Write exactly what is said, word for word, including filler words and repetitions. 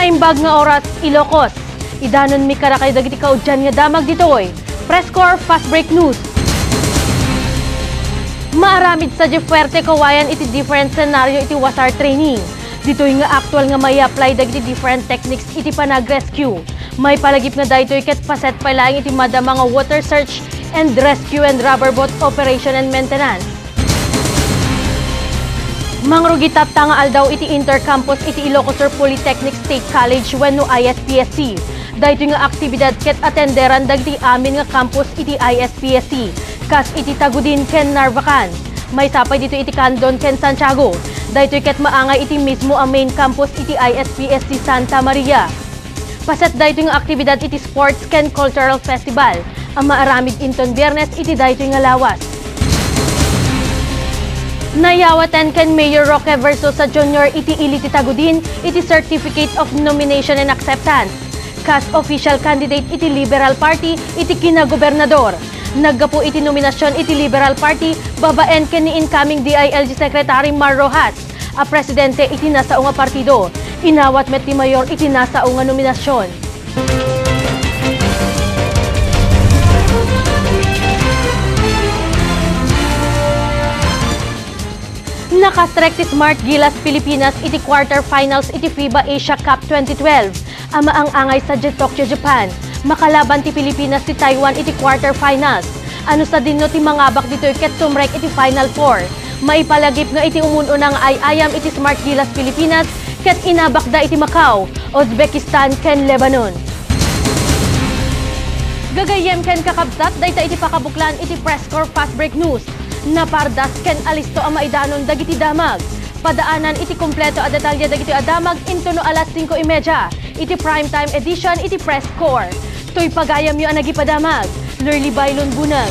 Imbag nga oras, Ilocos. Idanonmi kadakayo dagiti kauddian nga damag ditoy Press Corps Fast Break News. Maaramid sadiay puerte kawayan iti different scenario iti wasar training. Ditoy nga aktual nga mai-apply dagiti different techniques iti panag-rescue. Maipalagip nga daytoy ket paset pay laeng iti madama nga water search and rescue and rubber boat operation and maintenance. Mangrugi tatta nga aldaw iti Inter-Campus iti Ilocos Sur Polytechnic State College wenno I S P S C. Daytoy nga aktibidad ket atenderan dagiti amin nga campus iti I S P S C, kas iti Tagudin ken Narvacan. Maysa pay ditoy iti Candon ken Santiago. Daytoy ket maangay iti mismo a main campus iti I S P S C Santa Maria. Paset daytoy nga aktibidad iti sports ken cultural festival a maaramid inton Biyernes iti daytoy nga lawas. Nayawaten ken Mayor Roque Versosa Junior iti ili ti Tagudin iti Certificate of Nomination and Acceptance kas official candidate iti Liberal Party iti kinagobernador. Naggapu iti nominasion iti Liberal Party babaen ken ni incoming D I L G Secretary Mar Roxas a presidente iti nasao nga partido. Inawat met ti mayor iti nasao nga nominasion. Nakastrek ti Smart Gilas Pilipinas iti quarterfinals iti FIBA Asia Cup twenty twelve a maang-angay sadiay Tokyo, Japan. Makalaban ti Pilipinas ti Taiwan iti quarterfinals. Ano sadino ti mangabak ditoy ket tumrek iti Final Four? Maipalagip nga iti umun-una nga ay-ayam iti Smart Gilas Pilipinas ket inabakda iti Macau, Uzbekistan ken Lebanon. Gagayyem ken kakabsat, dayta iti pakabuklan iti Press Corps Fast Break News. Napardas ken alisto a maidanon dagiti damag. Padaanan iti kompleto a detalye dagiti a damag intono alas singko y media iti prime time edition iti Press Corps. Toy pagayamyo a nagipadamag, Lurly Bailon Bunag.